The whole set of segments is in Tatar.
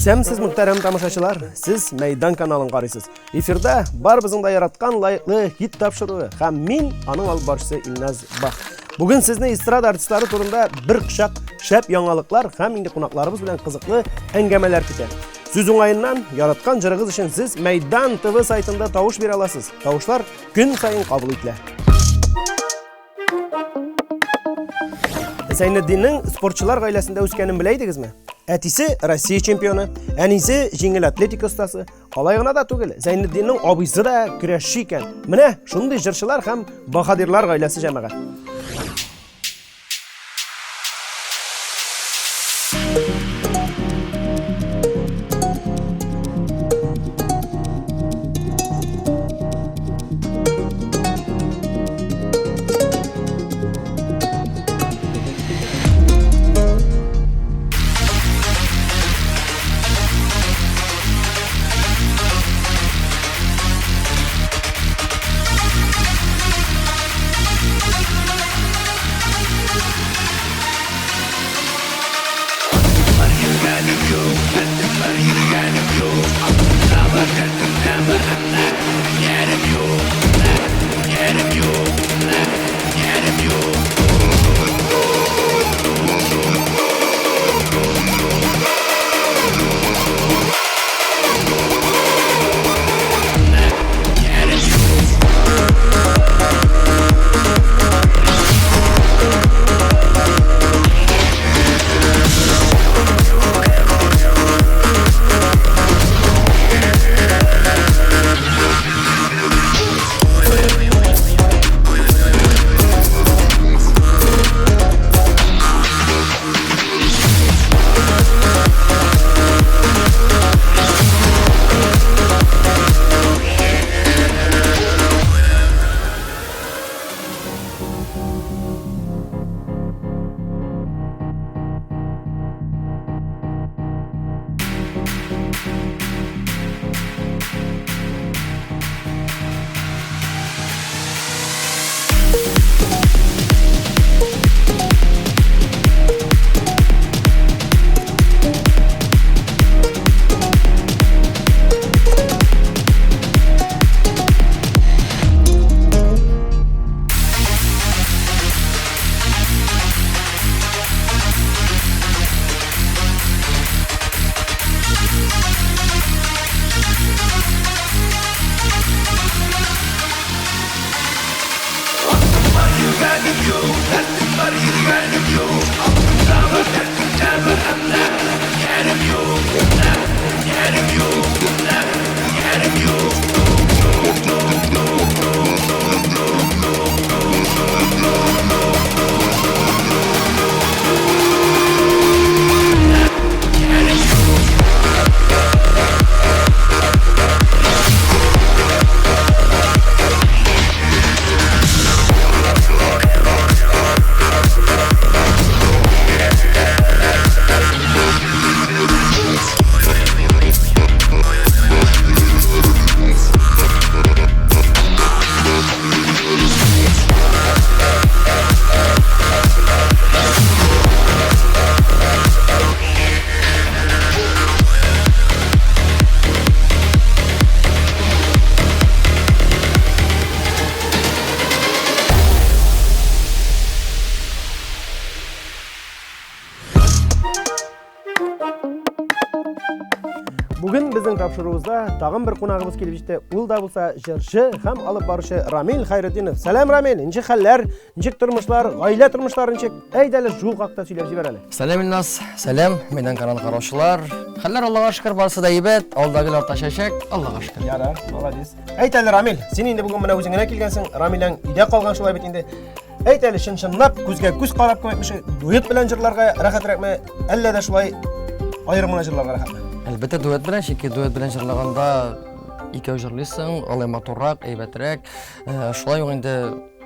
Исәнмесез, мөхтәрәм тамашачылар! Сез Мәйдан каналын карыйсыз. Эфирда барыбызның да яраткан лаеклы хит тапшыруы һәм мин, аның алып баручысы Илназ Бах. Бүген сезне эстрада артистлары турында бер кочак шәп яңалыклар һәм инде кунакларыбыз белән кызыклы әңгәмәләр көтә. Сүз уңаеннан, яраткан җырыгыз өчен сез Мәйдан ТВ сайтында тавыш бирә аласыз. Тавышлар көн саен кабул ителә. Зәйнетдиннең спортчылар гаиләсендә үскәнен белә идегезме? Әтисе Россия чемпионы, әнисе җиңел атлетика остасы. Алай гына да түгел, Зәйнетдиннең абыйсы да көрәшче икән. Менә шундый җырчылар һәм баһадирлар гаиләсе җәмәгать. Бүген безнең тапшыруыбызда тагын бер кунагыбыз килеп җитте. Ул да булса җырчы һәм алып баручы Рамил Хайретдинов. Сәлам, Рамил, ничек хәлләр, ничек тормышлар, гаилә тормышлары ничек? Әйдә әле шул хакта сөйләп җибәр әле. Сәлам, Илназ, сәлам, миннән канал караучылар. Хәлләр Аллага шөкер, барысы да әйбәт, алда гел арта чәчәк, Аллага шөкер. Ярар, молодец. Әйт әле, Рамил, син инде бүген менә үзең генә килгәнсең, Рамиләң өйдә калган шулай бит инде. Әйт әле, чын-чынлап, күзгә күз карап кем әйтмешли, дуэт белән җырларга рәхәтрәкме, әллә дә шулай аерым гына җырларга рәхәтме? Әлбәттә, дуэт белән, чөнки дуэт белән җырлаганда икәү җырлыйсың, алай матуррак, әйбәтрәк. Э, шулай ук инде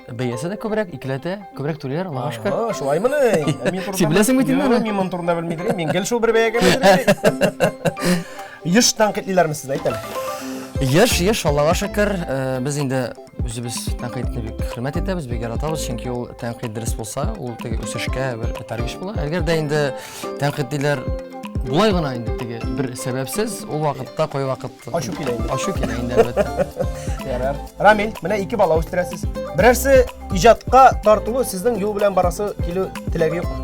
бәясе дә күбрәк, икеләтә, күбрәк түлиләр, Аллага шөкер. А, шулаймыни? Ә мин турында Син беләсең бит инде аны. Мин моның турында белмидер. Мин гел шул бер бәягә белдерәм. Еш тәнкыйтьлиләрме сезне, әйт әле? Еш, еш, Аллага шөкер. Э, без инде Үзебез тәнкыйтьне бик хөрмәт итәбез, бик яратабыз, чөнки ул тәнкыйть дөрес булса, ул теге үсешкә бер этәргеч була. Әгәр дә инде тәнкыйтьлиләр Болай гына инде теге бер сәбәпсез, ул вакытта кайвакыт ачу килә инде. Ачу килә инде, әлбәттә. Ярар. Рамил, менә ике бала үстерәсез. Берәрсе иҗатка тартылу сезнең юл белән барасы килү теләге юкмы?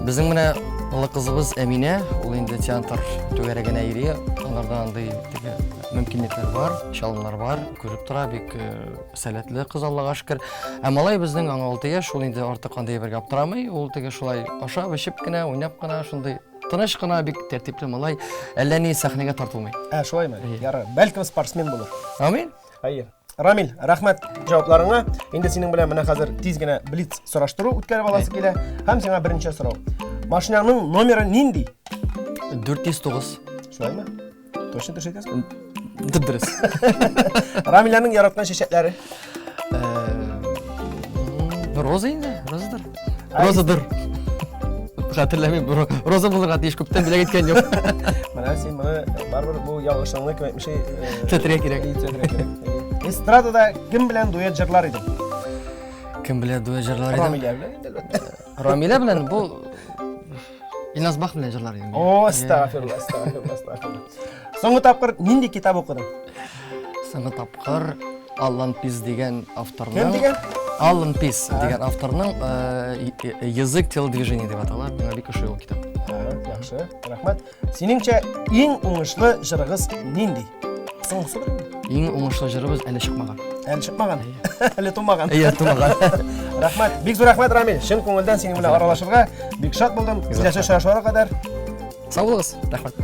Безнең менә олы кызыбыз Әминә, ул инде театр түгәрәгенә йөри. Аларда андый теге мөмкинлекләр бар, чалымнар бар, күреп тора, бик э, сәләтле кыз Аллага шөкер. Ә малай безнең аңа 6 яшь, ул инде артык андый бергә аптырамый, ул теге шулай ашап, эчеп кенә, уйнап кына, шундый тыныч кына, бик тәртипле малай, әллә ни сәхнәгә тартылмый. Ә, шулаймы? Ярар. Бәлкем спортсмен булыр. Амин. Хәер. Рамил, рәхмәт җавапларыңа. Инде синең белән менә хәзер тиз генә блиц сораштыру үткәреп аласы килә. Һәм сиңа беренче сорау. Машинаңның номеры нинди? 409. Шулаймы? Точно дөрес әйтәсеңме? Дөрес. Рамиләнең яраткан чәчәкләре? Роза инде, розадыр. Розадыр. Хәтерләмим, роза булырга тиеш, күптән бүләк иткән юк. Менә син моны барыбер бу ялгышыңны кем әйтмешли төзәтергә кирәк. Төзәтергә кирәк. Эстрадада кем белән дуэт җырлар идең? Кем белән дуэт җырлар идем? Рамилә белән инде, әлбәттә. Рамилә белән бу Илназ Бах белән җырлар идем. О, астагфирулла, астагфирулла, астагфирулла. Соңгы тапкыр нинди китап укыдың? Соңгы тапкыр Аллан Пиз дигән авторның Кем дигән? Аллан Пиз дигән авторның Язык телодвижения дип атала. Миңа бик ошый ул китап. Яхшы, рәхмәт. Синеңчә иң уңышлы җырыгыз нинди? Соңгысы бер. Иң уңышлы җырыбыз әле чыкмаган. Әле чыкмаган. Әле тумаган. Әйе, тумаган. Рәхмәт. Бик зур рәхмәт, Рамил. Чын күңелдән синең белән аралашырга бик шат булдым. Киләсе очрашуларга кадәр. Сау булыгыз. Рәхмәт.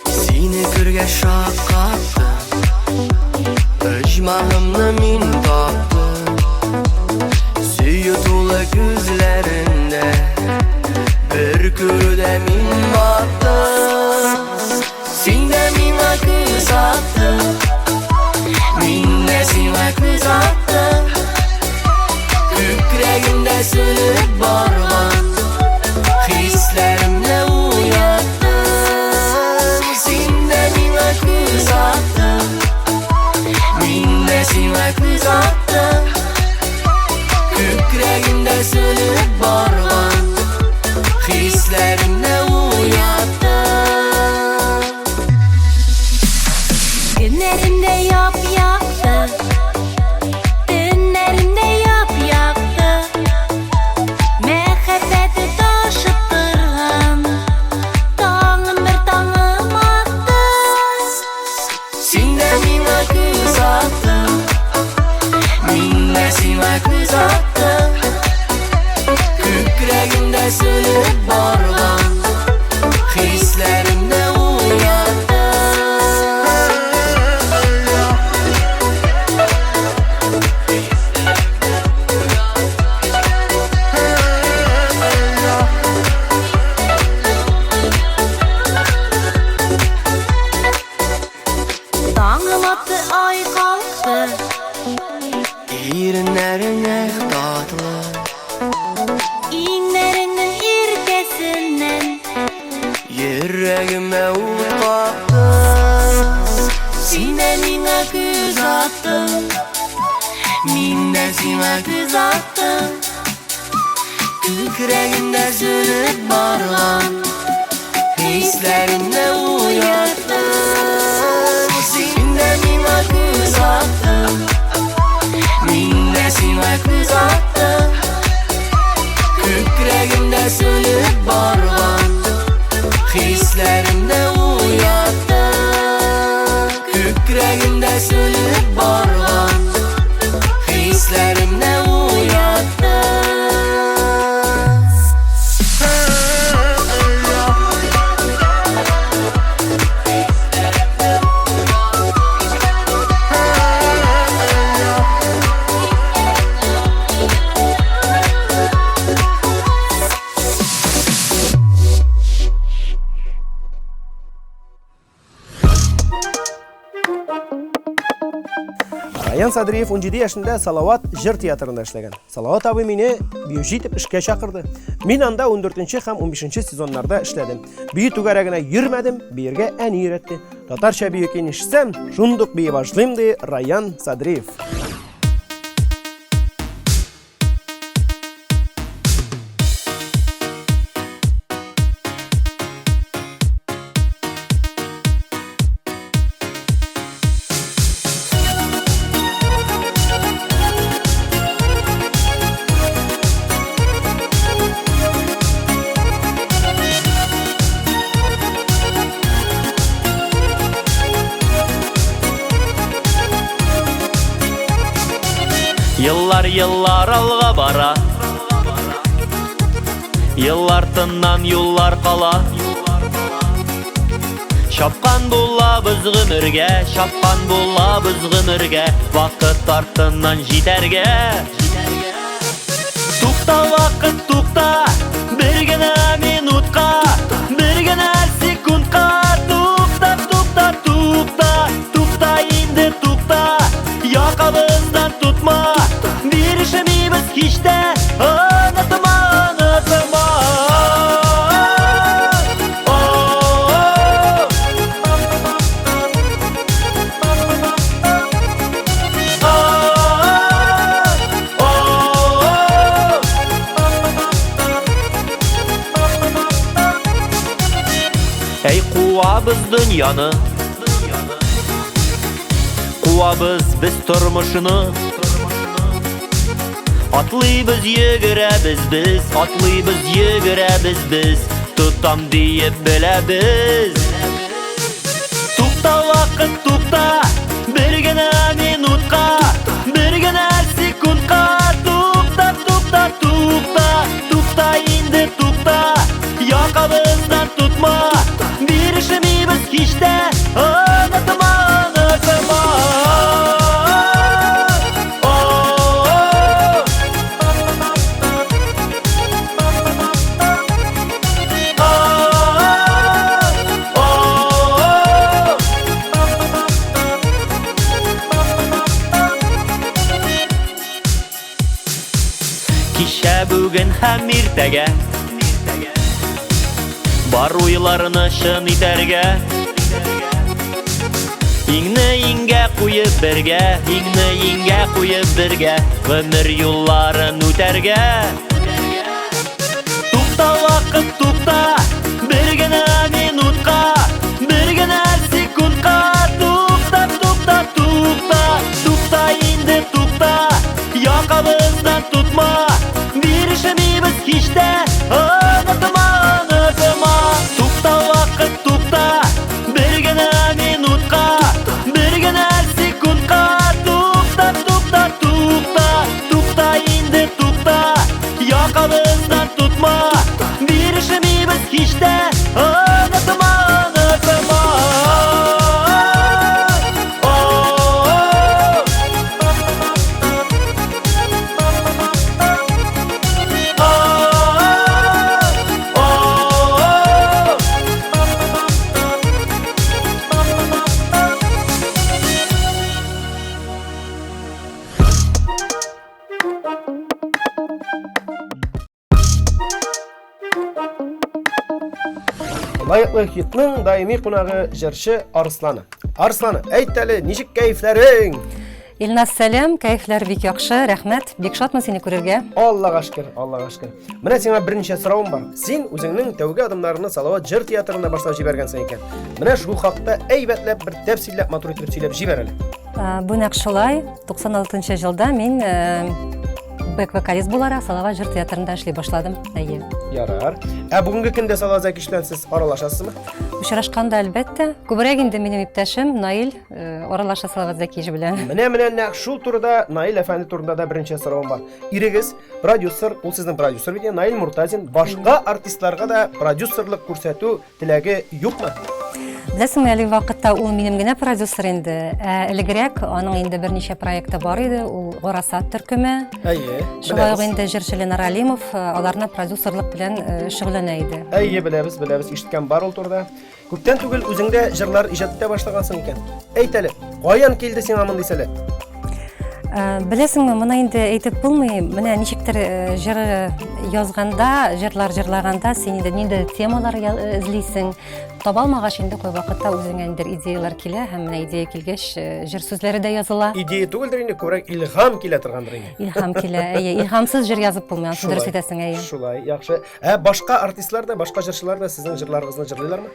Сине күргәч шаккаттым, Оҗмахымны мин таптым. Сөю тулы күзләреңдә, Бер күрүдә мин баттым. Син дә миңа күз аттың, Мин дә сиңа күз аттым. Күкрәгемдә сүнеп барган Хисләремне уяттың. Син дә миңа күз аттың, Мин дә сиңа күз аттым. Күкрәгемдә сүнеп барган Хисләремне уяттың. Көннәрендә яп-якты, төннәрендә яп-якты, мәхәббәте ташып торган, таңым бер таңым атты. Син дә миңа күз аттың, мин дә сиңа күз аттым. Күкрәгемдә сүнеп барган хисләремне уяттың. Таңым атты, ай калкты. Иреннәрең эх татлы, Иңнәреңнең иркәсеннән Йөрәгемә ут капты. Син дә миңа күз аттың, мин дә сиңа күз аттым. Күкрәгемдә сүнеп барган хисләремне уяттың. Син дә миңа күз аттың, мин дә сиңа күз аттым. Күкрәгемдә сүнеп барган хисләремне уяттың. Күкрәгемдә сүнеп барган хисләремне уяттың. Раян Садриев 17 яшендә Салават җыр театрында эшләгән. Салават абый мине биюче итеп эшкә чакырды. Мин анда 14 һәм 15 сезоннарда эшләдем. Бию түгәрәгенә йөрмәдем, биергә әни өйрәтте. Татарча бию көен ишетсәм, шундук бии башлыйм, ди Раян Садриев. Еллар, еллар алга бара. Еллар тыннан юллар кала. Чапкан булабыз гомергә, чапкан булабыз гомергә, вакыт артыннан җитәргә. Тукта, вакыт, тукта, бер генә минутка, бер генә секундка. Тукта, тукта, тукта, тукта инде, тукта, якабыздан тотма, бирешмибез һич тә, онытма, онытма. Әй куабыз дөньяны, куабыз без тормышны. Атлыйбыз, йөгерәбез без, атлыйбыз, йөгерәбез без, тотам диеп беләбез. Тукта, вакыт, тукта, бер генә минутка, бер генә секундка. Тукта, тукта, тукта, тукта инде, тукта, якабыздан тотма, бирешмибез һич тә, онытма, онытма. Кичә, бүген һәм иртәгә бар уйларны чын итәргә. Иңне иңгә куеп бергә, иңне иңгә куеп бергә, гомер юлларын үтәргә. Тукта, вакыт, тукта, бер генә минутка, бер генә секундка. Тукта, тукта, тукта, тукта инде, тукта, якабыздан тотма, бирешмибез һич тә, онытма, онытма. Тукта, вакыт, тукта, бер генә минутка, бер генә секундка. Тукта, тукта, тукта, тукта инде, тукта, якабыздан тотма, бирешмибез һич тә, онытма, онытма. Лаеклы хитның даими кунагы җырчы Арслана. Арслана, әйт әле, ничек кәефләрең? Илназ, сәлам, кәефләр бик яхшы, рәхмәт. Бик шатмын сине күрергә. Аллага шөкер, Аллага шөкер. Менә сиңа берничә соравым бар. Син үзеңнең тәүге адымнарыңны Салават җыр театрында башлап җибәргәнсең икән. Менә шул хакта әйбәтләп бер тәфсилләп матур итеп сөйләп җибәр әле. Бу нәкъ шулай. 96 елда мин бэк-вокалист буларак Салават җыр театрында эшли башладым. Әйе. Ярар. Ә бүгенге көндә Салават Зәкич белән сез аралашасызмы? Очрашканда, әлбәттә. Күбрәк инде минем иптәшем Наил аралаша Салават Зәкич белән. Менә нәкъ шул турыда Наил әфәнде турында да берничә соравым бар. Ирегез продюсер, ул сезнең продюсер бит, Наил Муртазин. Башка артистларга да продюсерлык күрсәтү теләге юкмы? Беләсеңме, әлеге вакытта ул минем генә продюсер инде. Ә элегрәк аның инде берничә проекты бар иде. Ул Горасат төркеме. Әйе. Шулай ук инде җырчы Ленар Алимов аларны продюсерлык белән шөгыльләнә иде. Әйе, беләбез, беләбез, ишеткән бар ул турыда. Күптән түгел үзең дә җырлар иҗат итә башлагансың икән. Әйт әле, каян килде сиңа мондый сәләт? Э, беләсеңме, моны инде әйтеп булмый. Менә ничектер э, җыр язганда, җырлар җырлаганда син инде нинди темалар э, эзлисең. Таба алмагач инде кайвакытта үзеңә ниндидер идеялар килә һәм менә идея килгәч, җыр сүзләре дә языла. Идея түгелдер инде, күбрәк илһам килә торгандыр инде. Илһам килә, әйе. Илһамсыз җыр язып булмый, анысы дөрес әйтәсең, әйе. Шулай, яхшы. Ә башка артистлар да, башка җырчылар да сезнең җырларыгызны җырлыйлармы?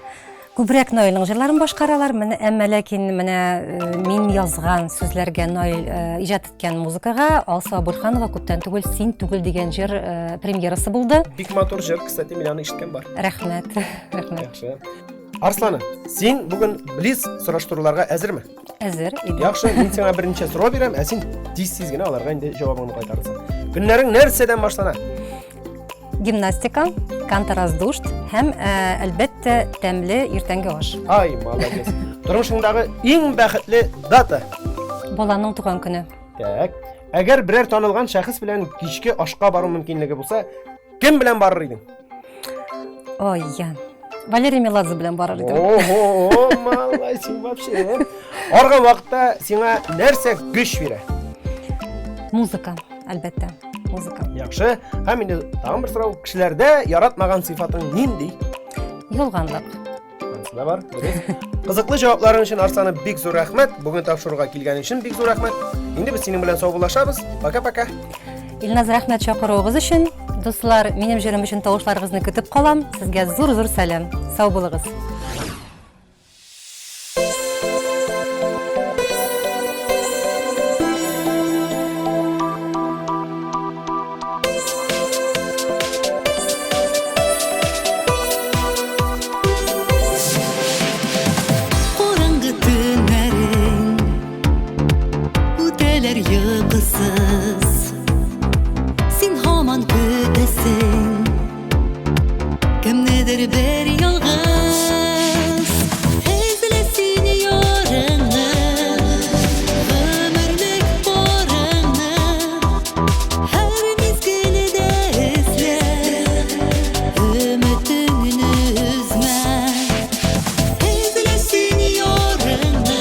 Күбрәк Наилнең җырларын башкаралар, менә әмма ләкин менә э, мин язган сүзләргә Наил э, иҗат иткән музыкага Алсу Абульханова күптән түгел Син түгел дигән җыр э, премьерасы булды. Бик матур җыр, кстати, мин аны ишеткән бар. Рәхмәт. Рәхмәт. Яхшы. Арслана, син бүген блиц сораштыруларга әзерме? Әзер. Яхшы, мин сиңа берничә сорау бирәм, ә син тиз-тиз генә аларга инде җавабыңны кайтарырсың. Көннәрең нәрсәдән башлана? Гимнастика, кантараздушт һәм, э, әлбәттә, тәмле иртәнге аш. Ай, молодец. Тормышыңдагы иң бәхетле дата? Баланың туган көне. Так. Әгәр берәр танылган шәхес белән кичке ашка бару мөмкинлеге булса, кем белән барыр идең? Ой, я. Валерий Меладзе белән барыр идем. Ого, малай, син вообще. Арган вакытта сиңа нәрсә көч бирә? Музыка, әлбәттә, музыка. Яхшы. Һәм инде тагын бер сорау. Кешеләрдә яратмаган сыйфатың нинди? Ялганлык. Анысы да бар, дөрес. Кызыклы җавапларың өчен Арсана бик зур рәхмәт. Бүген тапшыруга килгән өчен бик зур рәхмәт. Инде без синең белән саубуллашабыз. Пока-пока. Илназ, рәхмәт чакыруыгыз өчен. Дуслар, минем җырым өчен тавышларыгызны көтеп калам. Сезгә зур-зур сәлам. Сау булыгыз. Караңгы төннәрең үтәләр йокысыз. Син һаман көтәсең кемнедер бер ялгыз. Эзлә син ярыңны, гомерлек парыңны. Һәр мизгелдә эзлә, өметеңне өзмә. Эзлә син ярыңны,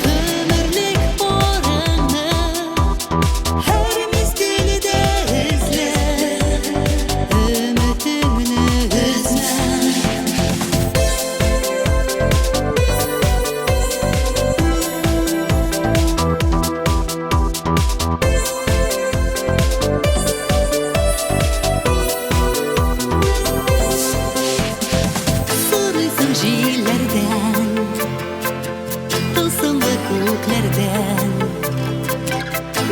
гомерлек парыңны. Һәр мизгелдә эзлә, өметеңне өзмә. Сорыйсың җилләрдән, тылсымлы күкләрдән,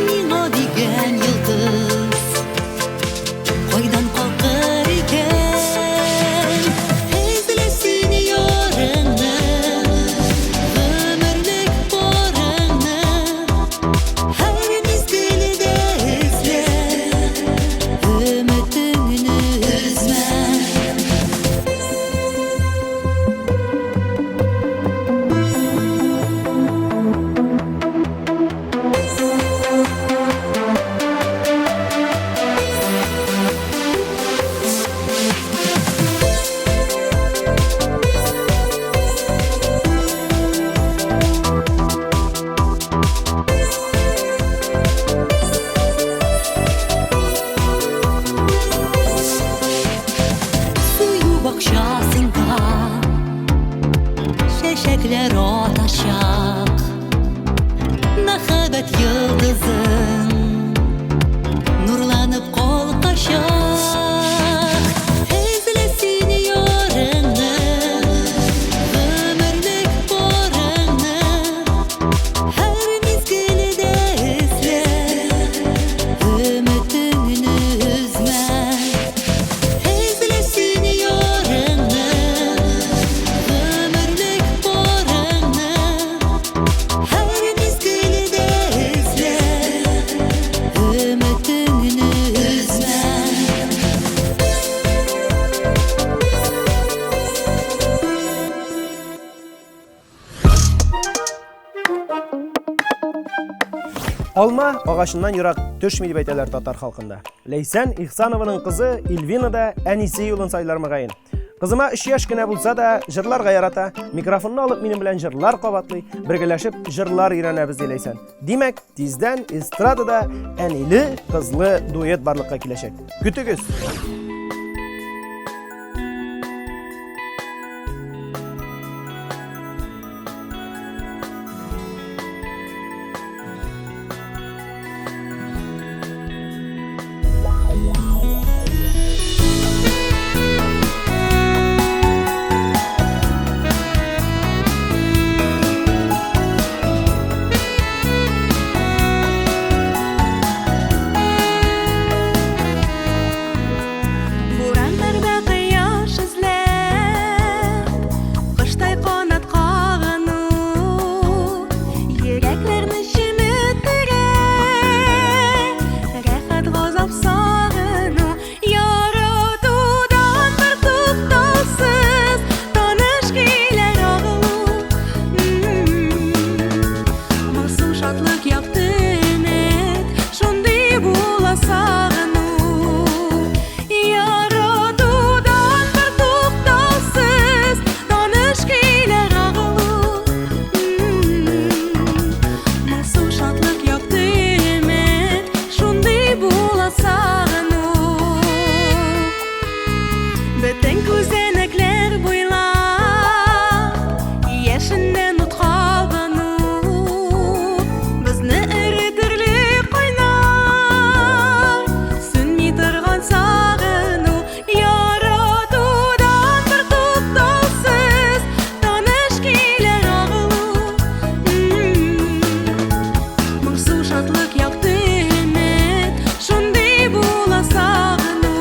миңа дигән йолдыз кайдан калкыр икән? Эзлә син ярыңны, гомерлек парыңны. Һәр мизгелдә эзлә, өметеңне өзмә. Сөю бакчасында чәчәкләр атачак, мәхәббәт йолдызың нурланып калкачак. Эзлә син ярыңны, гомерлек парыңны. Һәр мизгелдә эзлә, өметеңне өзмә. Эзлә син ярыңны, гомерлек парыңны. Һәр мизгелдә эзлә, өметеңне өзмә. Алма агачыннан ерак төшми дип әйтәләр татар халкында. Ләйсән Ихсанованың кызы Ильвина да әнисе юлын сайлар мөгаен. Кызыма 3 яшь кенә булса да, җырларга ярата. Микрофонны алып минем белән җырлар кабатлый, бергәләшеп җырлар өйрәнәбез, ди Ләйсән. Димәк, тиздән эстрадада әниле кызлы дуэт барлыкка киләчәк. Көтегез! Бураннарда кояш эзләп, Коштай канат кагыну, Йөрәкләрне чеметтерә, Рәхәт газап сагыну, Яратудан бер туктаусыз Таныш көйләр агылу. Моңсу шатлык, якты өмет, Шундый була сагыну. Яратудан бер туктаусыз Таныш көйләр агылу. Моңсу шатлык, якты өмет, Шундый була сагыну. Бөтен күзәнәкләр буйлап Яшеннән ут кабыну, Безне эретерлек кайнар Сүнми торган сагыну. Яратудан бер туктаусыз Таныш көйләр агылу. Моңсу шатлык, якты өмет, Шундый була сагыну.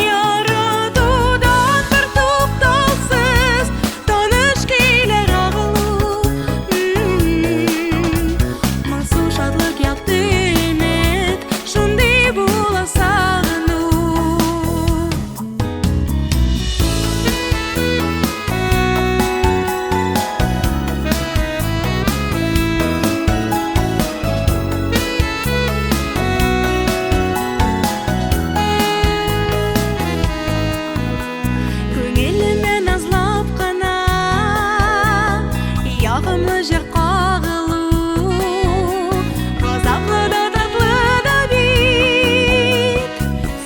Яратудан бер туктаусыз Таныш көйләр агылу. Моңсу шатлык, якты өмет, Шундый була сагыну. Күңелемә назлап кына Ягымлы җыр кагылу, Газаплы да, татлы да бит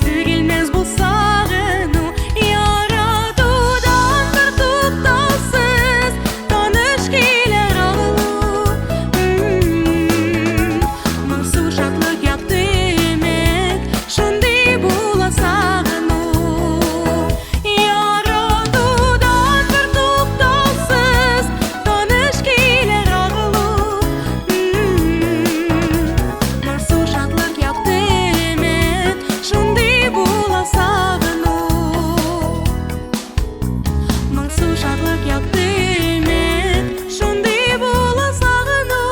Сүрелмәс бу сагыну. Яратудан бер туктаусыз Таныш көйләр агылу. Моңсу шатлык, якты өмет, Шундый була сагыну. Яратудан бер туктаусыз Таныш көйләр агылу. Моңсу шатлык, якты өмет, Шундый була сагыну. Моңсу шатлык, якты өмет, Шундый була сагыну.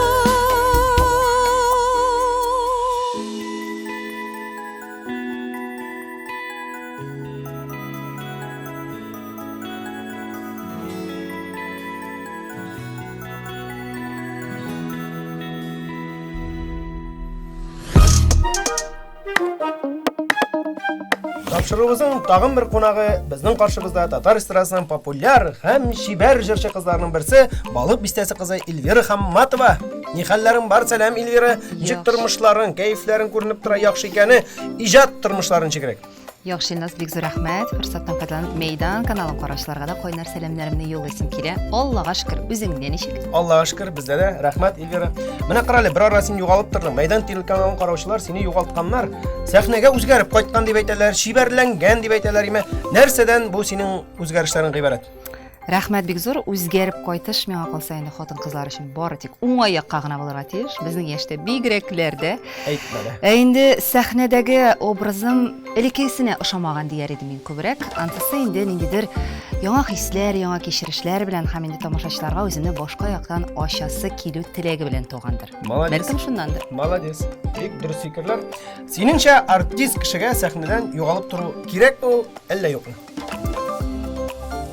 Тапшыруыбызның тагын бер кунагы безнең каршыбызда татар эстрадасының популяр һәм чибәр җырчы кызларының берсе, Балык бистәсе кызы Эльвира Хамматова. Ни хәлләрең бар, сәлам, Эльвира. Ничек тормышларың, кәефләрең күренеп тора, яхшы икәне, иҗат тормышлары ничегрәк? Яхшы, Илназ, бик зур рәхмәт. Форсаттан файдаланып, Мәйдан каналын караучыларга да кайнар сәламнәремне юллыйсым килә. Аллага шөкер, үзеңдә ничек? Аллага шөкер, бездә дә рәхмәт, Эльвира. Менә кара әле, бер ара син югалып тордың. Мәйдан телеканалын караучылар сине югалтканнар. Сәхнәгә үзгәреп кайткан дип әйтәләр, чибәрләнгән дип әйтәләр име. Нәрсәдән бу синең үзгәрешләрең гыйбарәт? Рәхмәт бик зур. Үзгәреп кайтыш миңа калса инде хатын-кызлар өчен бары тик уңай якка гына булырга тиеш. Безнең яшьтә бигрәкләр дә. Әйтмә дә. Ә инде сәхнәдәге образым элеккесенә ошамаган дияр идем мин күбрәк. Анысы инде ниндидер яңа хисләр, яңа кичерешләр белән һәм инде тамашачыларга үземне башка яктан ачасы килү теләге белән тугандыр. Молодец. Бәлкем шуннандыр. Молодец. Бик дөрес фикерләр. Синеңчә, артист кешегә сәхнәдән югалып тору кирәкме ул, әллә юкмы?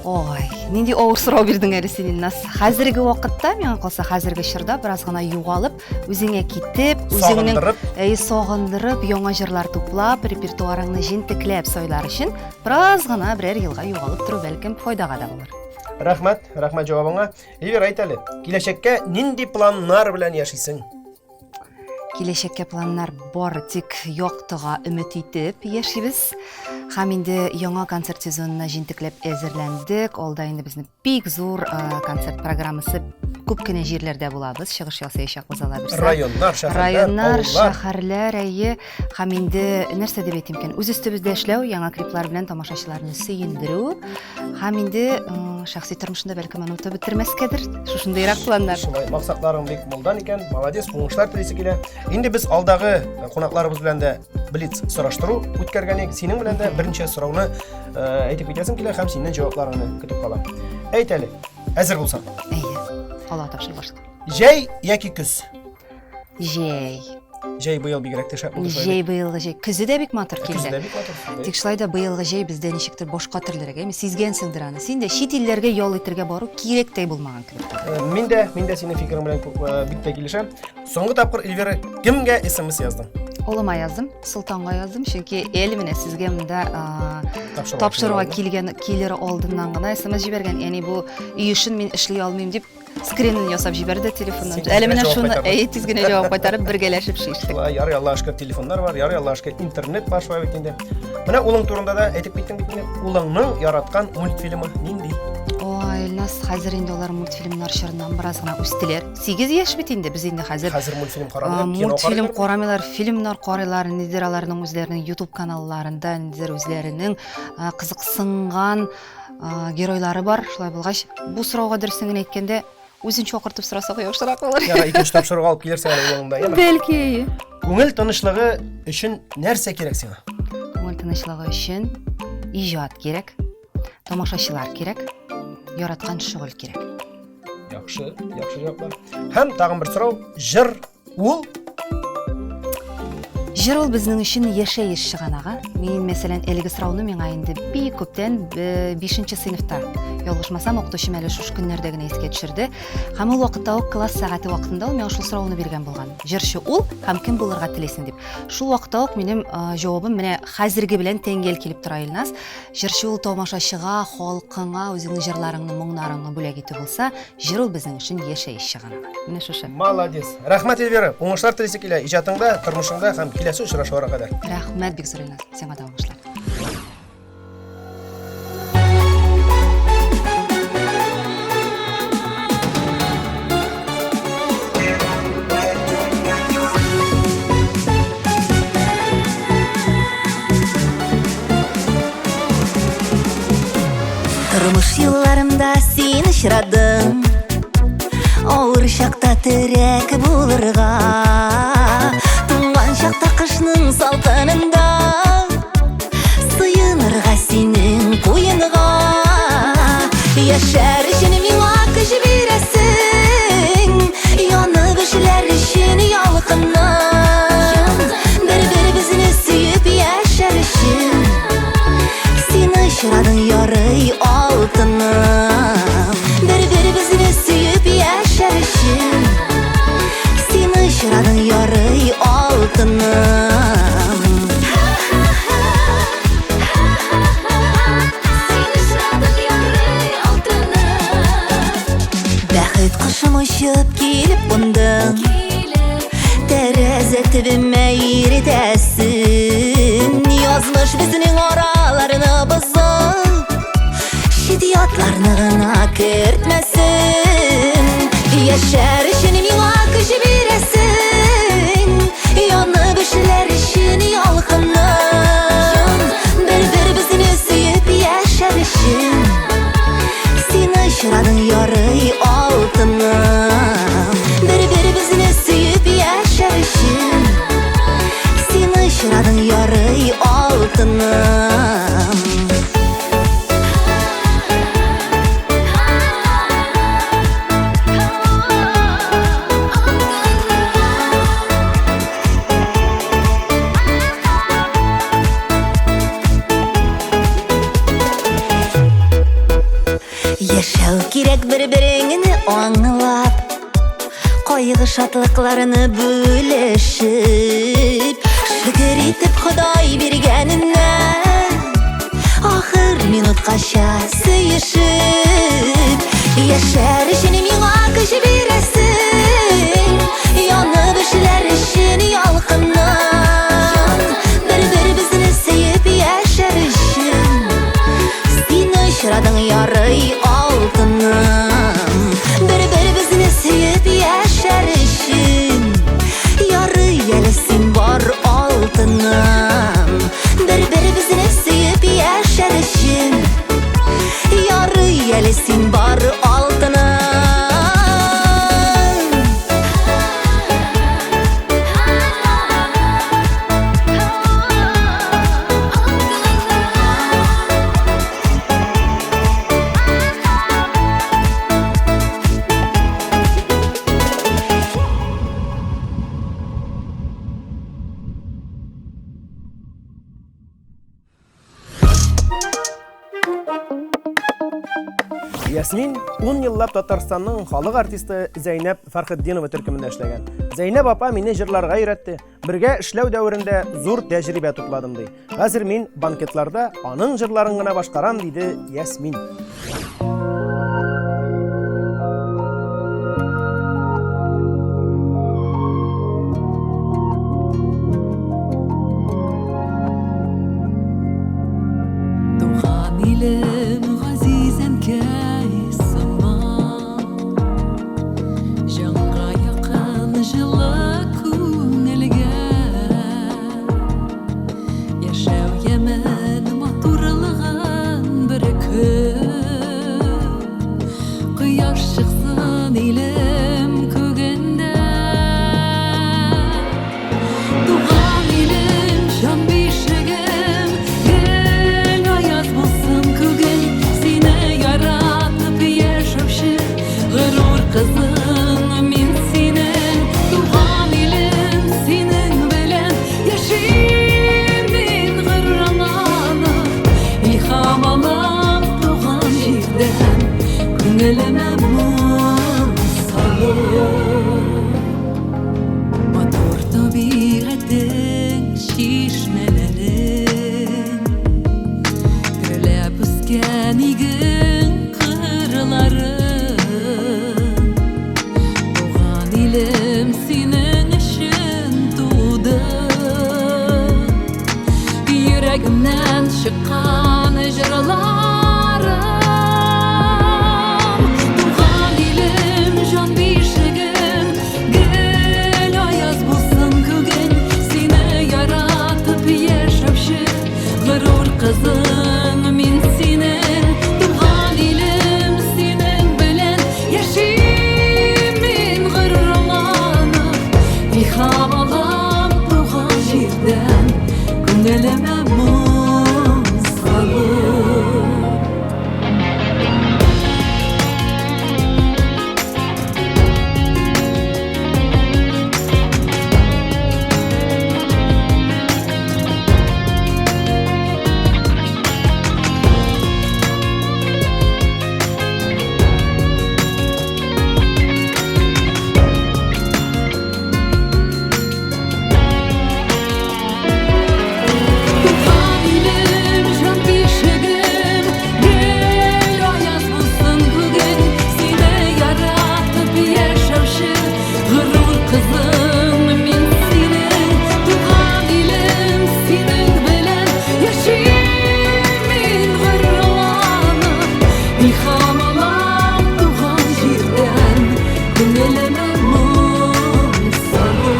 Ой, нинди авыр сорау бирдең әле син, Илназ. Хәзерге вакытта, миңа калса, хәзерге чорда бераз гына югалып, үзеңә китеп, үзеңнең әй сагындырып, яңа җырлар туплап, репертуарыңны җентекләп сайлар өчен бераз гына берәр елга югалып тору бәлкем файдага да булыр. Рәхмәт, рәхмәт җавабыңа. Эльвира, әйт әле, киләчәккә нинди планнар белән яшисең? Киләчәккә планнар бары тик яктыга өмет итеп яшибез. Һәм инде яңа концерт сезонына җентекләп әзерләндек. Алда инде безне бик зур э, концерт программасы күп кенә җирләрдә булабыз, чыгыш ясаячакбыз алла бирсә. Районнар, шәһәрләр, Районнар, шәһәрләр, әйе. Һәм инде нәрсә дип әйтим икән? Үз өстебездә эшләү, яңа клиплар белән тамашачыларны сөендерү. Һәм инде шәхси тормышында бәлкем онытып бетермәскәдер. Шушындыйрак планнар. Шулай, максатларың бик мулдан икән. Молодец, уңышлар телисе килә. Инде без алдагы э, кунакларыбыз белән дә блиц сораштыру үткәргән идек. Синең белән дә берничә сорауны э, әйтеп китәсем килә һәм синнән җавапларыңны көтеп калам. Әйт әле, әзер булсаң. Әйе. Алла тапшыр башта. Җәй яки көз? Җәй. Җәй быел бигрәк тә шәп булды. Җәй быелгы җәй. Көзе дә бик матур килде. Көзе дә бик матур. Тик шулай да быелгы җәй бездә ничектер башка төрлерәк, әйме? Сизгәнсеңдер аны. Син дә чит илләргә ял итергә бару кирәк тә булмаган кебек. Э, мин дә, мин дә синең фикерең белән э, бик тә килешәм. Соңгы тапкыр Эльвира кемгә смс яздың? Улыма яздым, Солтанга яздым, чөнки әле менә сезгә монда тапшыруга килгән килер алдыннан гына смс җибәргән. Ягъни бу өй эшен мин эшли алмыйм дип скринын ясап җибәрде телефоннан. Әле менә шуны әй тиз генә җавап кайтарып бергәләшеп шиштек. Шулай, ярый Аллаһка шөкер телефоннар бар, ярый Аллаһка шөкер интернет бар шулай бит инде. Менә улың турында да әйтеп киттең бит инде. Улыңның яраткан мультфильмы нинди? Ой, Илназ, хәзер инде алар мультфильмнар чорыннан бераз гына үстеләр. 8 яшь бит инде, без инде хәзер. Хәзер мультфильм карамыйлар, кино Мультфильм карамыйлар, фильмнар карыйлар, ниндидер аларның үзләренең YouTube каналларында, ниндидер үзләренең кызыксынган геройлары бар. Шулай булгач, бу сорауга дөресен генә әйткәндә, үзен чакыртып сорасак яхшырак булыр. Ярар, икенче тапшыруга алып килерсең әле улыңда, яме? Бәлки, әйе. Күңел тынычлыгы өчен нәрсә кирәк сиңа? Күңел тынычлыгы өчен иҗат кирәк, тамашачылар кирәк, яраткан шөгыль кирәк. Яхшы, яхшы җаваплар. Һәм тагын бер сорау, җыр Ул Җыр ул безнең өчен яшәеш чыганагы. Мин, мәсәлән, әлеге сорауны миңа инде бик күптән 5 сыйныфта, ялгышмасам, укытучым әле шушы көннәрдә генә искә төшерде. Һәм ул вакытта ук класс сәгате вакытында ул миңа шул сорауны биргән булган. Җырчы ул һәм кем булырга телисең дип. Шул вакытта ук минем җавабым менә хәзерге белән тәңгәл килеп тора, Илназ. Җырчы ул тамашачыга, халкыңа үзеңнең җырларыңны, моңнарыңны бүләк итү булса, Җыр ул безнең өчен яшәеш чыганагы. Менә шушы. Молодец. Рәхмәт, Эльвира. Уңышлар телисе килә иҗатыңда, тормышыңда һәм киләсе очрашуларга кадәр. Рәхмәт бик зур, Илназ. Сиңа да уңышлар. Тормыш юлларымда син очрадың Авыр чакта терәк булырга Туңган чакта кышның салкынында Сыенырга синең куенга Яшәр өчен миңа көч бирәсең Янып эшләр өчен ялкынның Бер-беребезне сөеп яшәр өчен Син очрадың ярый алтыным Бер-беребезне сөеп яшәр өчен Син очрадың ярый алтыным Син очрадың ярый алтыным Бәхет кошым очып килеп кундың Тәрәзә төбемә иретәсең Язмыш безнең араларны бозып Чит ятларны гына кертмәсен Яшәр өчен миңа көч бирәсең Янып эшләр өчен ялкыным Бер-беребезне сөеп яшәр өчен Син очрадың ярый алтыным Бер-беребезне сөеп яшәр өчен Син очрадың ярый алтыным. Кайгы шатлыкларны бүлешеп, Шөкер итеп Ходай биргәненә, Ахыр минуткача сөешеп, Яшәр өчен миңа көч бирәсең, Янып эшләр өчен ялкыннан, Бер-беребезне сөеп яшәр өчен, Син очрадың ярый алтыным. Бер-беребезне сөеп яшәр өчен, Ярый әле син бар алтыным. Бер-беребезне сөеп яшәр өчен, Ярый әле син бар алтыным. Ясмин 10 еллап Татарстанның халык артисты Зәйнәб Фәрхетдинова төркемендә эшләгән. Зәйнәб апа мине җырларга өйрәтте. Бергә эшләү дәверендә зур тәҗрибә тупладым ди. Хәзер мин банкетларда аның җырларын гына башкарам, диде Ясмин. Туган илем, газиз әнкәй сыман, Җанга якын җылы күңелгә. Яшәү ямен, матурлыгын бер көн. Кояш чыксын илем күгендә. Туган илем, җан бишегем, гел аяз булсын күген. Сине яратып яшәүче горур кызың мин синең. Туган илем, синең белән яшим мин горурланып. Илһам алам туган җирдән, күңелемә моң салып. Матур табигатең, чишмәләрең, Гөрләп үскән иген кырларың. Туган илем синең өчен туды. Йөрәгемнән чыккан җырларым. Туган илем, җан бишегем, гел аяз булсын күген. Сине яратып яшәүче горур кызың мин синең. Туган илем, синең белән яшим мин горурланып. Илһам алам туган җирдән, күңелемә моң салып. Туган илем, җан бишегем, гел аяз булсын күген. Сине яратып яшәүче горур кызың мин синең. Туган илем, синең белән яшим мин горурланып. Илһам алам туган җирдән, күңелемә моң салып.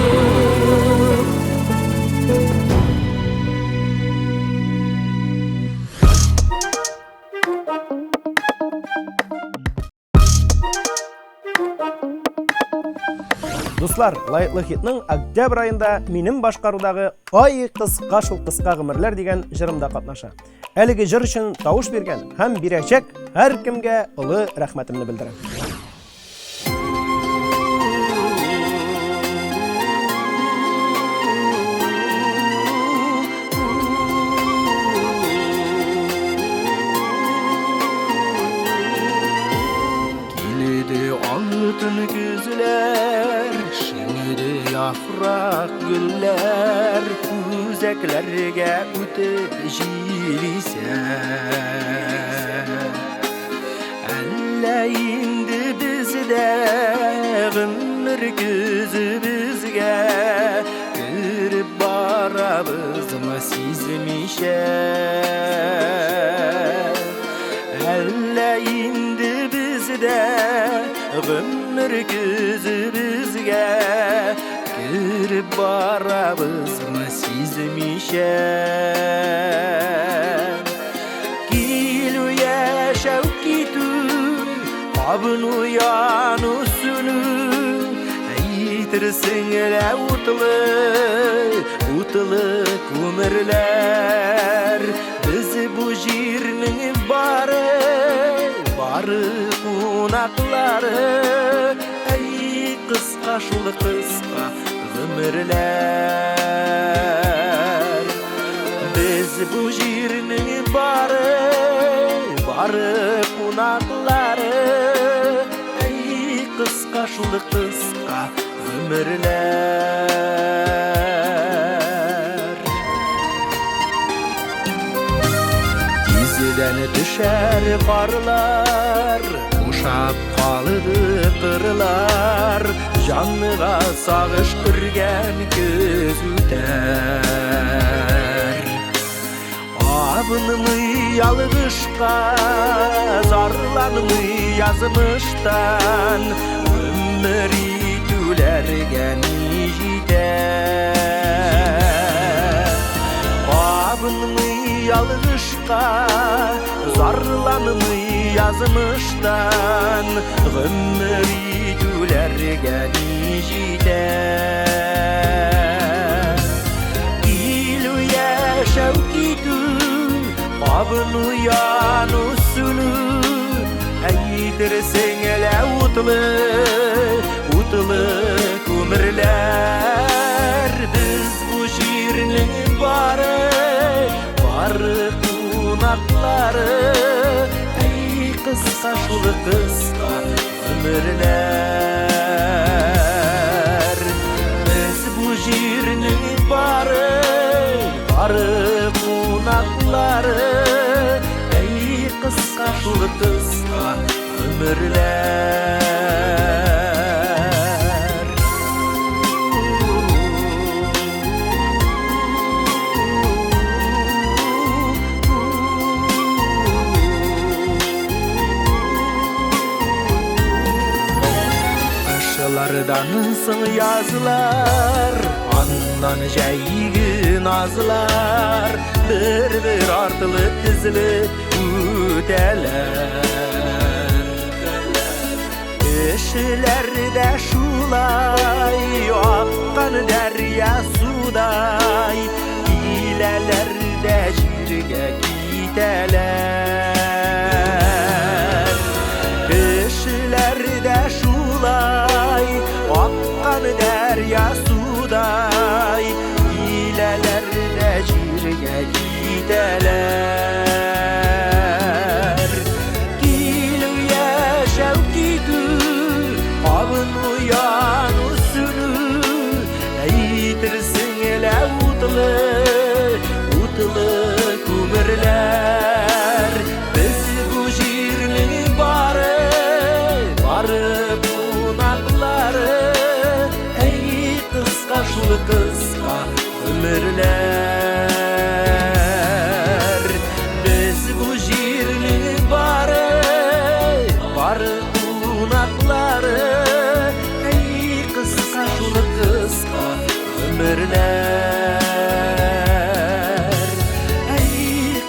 Дуслар, лаеклы хитның октябрь аенда минем башкарудагы Ай кыска шул кыска гомерләр дигән җырымда катнаша. Әлеге җыр өчен тавыш биргән һәм бирәчәк һәркемгә олы рәхмәтемне белдерәм. Килде алтын көзләр, Яфрак гөлләр үзәкләргә үтеп җил исә. Әллә инде бездә гомер көзебезгә кереп барабызмы сизмичә? Әллә инде бездә гомер көзебезгә кереп барабызмы сизмичә? Килү, яшәү, китү, кабыну, яну, сүнү, әйтерсең лә утлы, утлы күмерләр. Без бу җирнең бары, бары кунаклары. Әй, кыска шул кыска гомерләр. Без бу җирнең бары, бары кунаклары. Әй, кыска шул кыска гомерләр. Тиздән төшәр карлар, бушап калды кырлар, җанга сагыш өргән көз үтәр. Абынмый ялгышка, зарланмый язмыштан, гомер итүләргә ни җитә? Абынмый ялгышка, зарланмый язмыштан, гомер итүләргә ни җитә? Килү, яшәү, китү, кабыну, яну, сүнү, әйтерсең лә утлы, утлы күмерләр. Без бу җирнең бары, бары кунаклары. Әй, кыска шул кыска гомерләр. Без бу җирнең бары, бары кунаклары. Әй, кыска шул кыска гомерләр. Кышлардан соң язлар, аннан җәйге назлар, бер-бер артлы тезелеп үтәләр. Кешеләр дә шулай аккан дәрья судай, киләләр дә җиргә китәләр. Кешеләр дә шулай аккан дәрья судай, киләләр дә җиргә китәләр. Килү, яшәү, китү, кабыну, яну, сүнү, әйтерсең лә утлы, утлы күмерләр. Без бу җирнең бары, бары кунаклары. Әй, кыска шул кыска гомерләр. Без бу җирнең бары, бары кунаклары. Әй, кыска шул кыска гомерләр. Әй,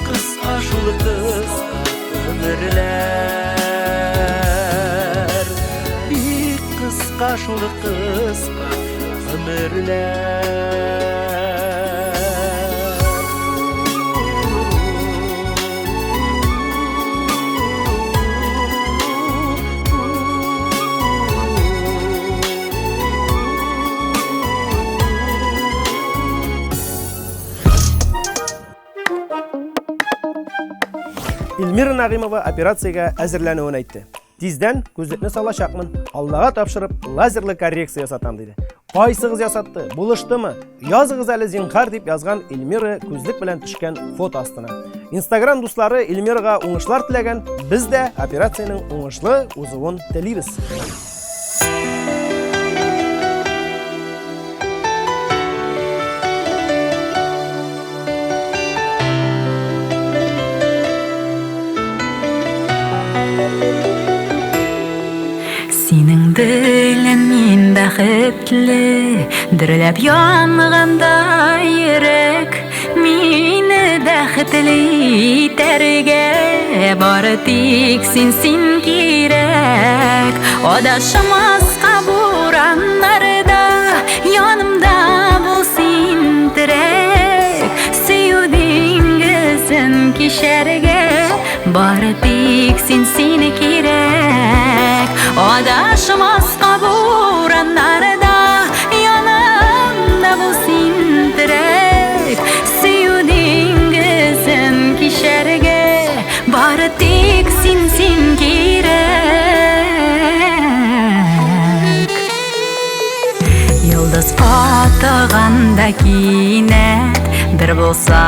кыска шул кыска гомерләр. Бик кыска шул кыска гомерләр. Эльмира Нагыймова операциягә әзерләнүен әйтте. Тиздән күзлекне салачакмын. Аллага тапшырып, лазерлы коррекция ясатам, диде. Кайсыгыз ясатты, булыштымы? Языгыз әле зинхар дип язган Эльмира күзлек белән төшкән фото астына. Инстаграм дуслары Эльмирага уңышлар теләгән, без дә операциянең уңышлы узуын телибез. Синең белән мин бәхетле, дөрләп янганда йөрәк, мине бәхетле итәргә бары тик син, син кирәк. Адашмаска бураннарда, янымда бул син терәк, сөю диңгезен кичәргә Бары тик син сине кирәк Адашмаска бураннарда Янымда бул син терәк Сөю диңгезен кичәргә Бары тик син син кирәк Йолдыз атыганда кинәт Бер булса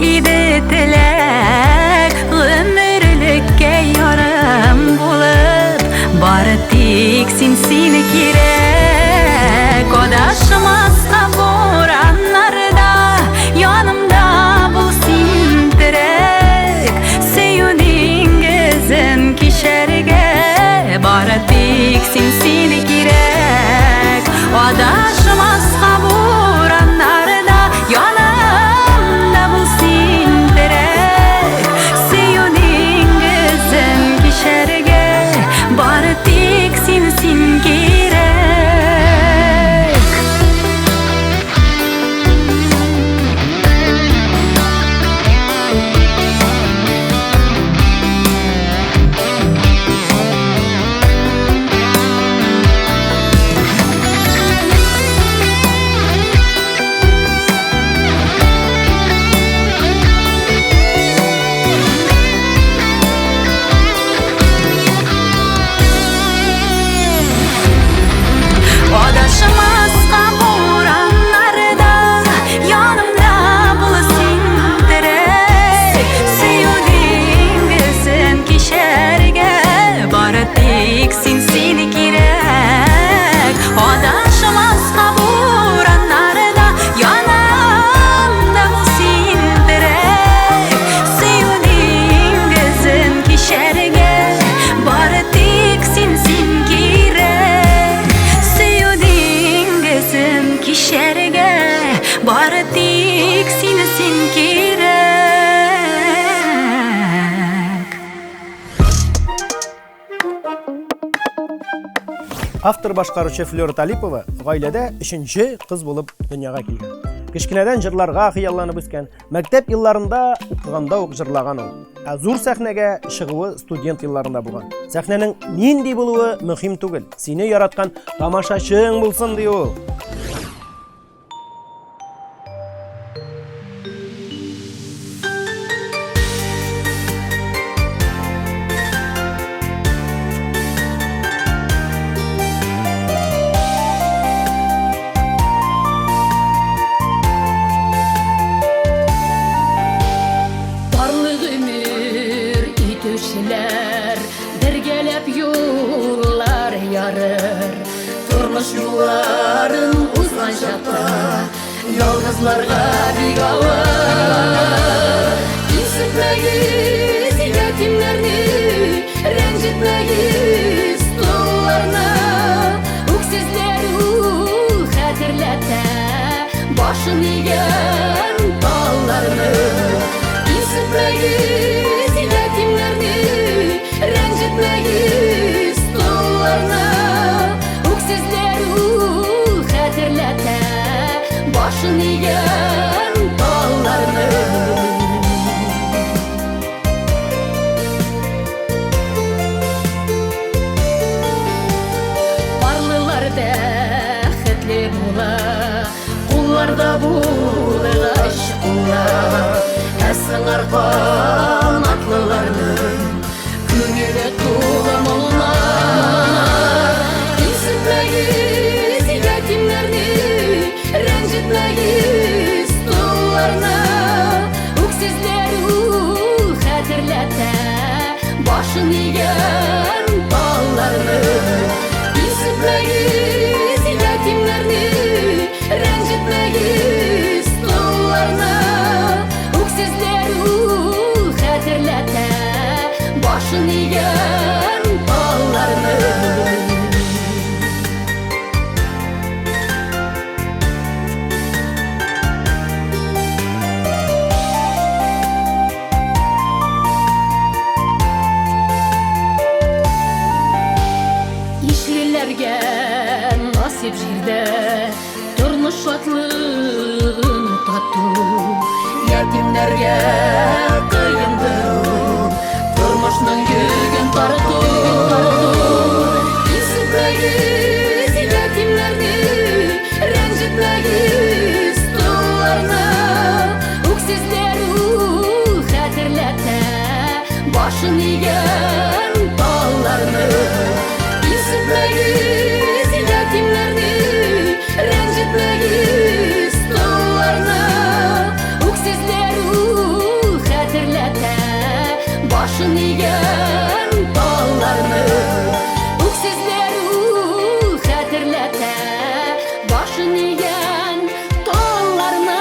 иде теләк Гомерлеккә ярым булып Бары тик син сине кирәк Адашмаска бураннарда Янымда бул син терәк Сөю диңгезен кичәргә Бары тик син сине кирәк Адашмаска бураннарда Янымда бул син терәк Сөю диңгезен кичәргә Бары тик син син кирәк. Адашмаска бураннарда Янымда бул син терәк Сөю диңгезен кичәргә Бары тик син сине кирәк Адашмаска бураннарда Янымда бул син терәк Сөю диңгезен кичәргә Бары тик син син кирәк Сөю диңгезен кичәргә Бары тик син син кирәк. Автор башкаручы Флера Талипова гаиләдә өченче кыз булып дөньяга килгән. Кечкенәдән җырларга хыялланып үскән, мәктәп елларында укыганда ук җырлаган ул. Ә зур сәхнәгә чыгуы студент елларында булган. Сәхнәнең нинди булуы мөһим түгел, сине яраткан тамашачың булсын ди ул. Парлы гомер итүчеләр бергәләп юллар ярыр. Тормыш юлларын узган чакта ялгызларга бик авыр. Кимсетмәгез ятимнәрне, рәнҗетмәгез толларны. Үксезләр ул хәтерләтә башын игән талларны. Кимсетмәгез ятимнәрне, рәнҗетмәгез толларны. Үксезләр ул хәтерләтә башын игән талларны. Парлылар бәхетле була, кулларда булган. Башын игән талларны. Кимсетмәгез ятимнәрне, рәнҗетмәгез толларны. Үксезләр ул хәтерләтә башын игән талларны. Ишлеләргә насип җирдә тормыш шатлыгын тату. Ятимнәргә кыендыр ул тормышның йөген тарту. Кимсетмәгез ятимнәрне, рәнҗетмәгез толларны. Үксезләр ул хәтерләтә башын игән талларны. Кимсетмәгез ятимнәрне, рәнҗетмәгез толларны. Үксезләр ул хәтерләтә башын игән талларны. Үксезләр ул хәтерләтә башын игән талларны.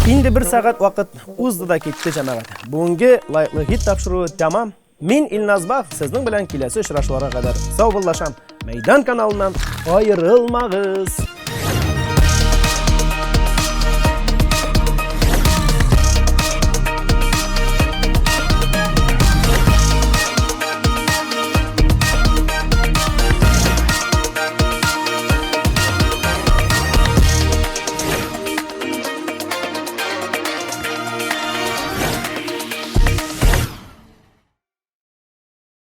Инде бер сәгать вакыт узды да китте, җәмәгать. Бүгенге лаеклы хит тапшыруы тәмам. Мин Илназ Бах, сезнең белән киләсе очрашуларга кадәр саубуллашам. Мәйдан каналыннан аерылмагыз.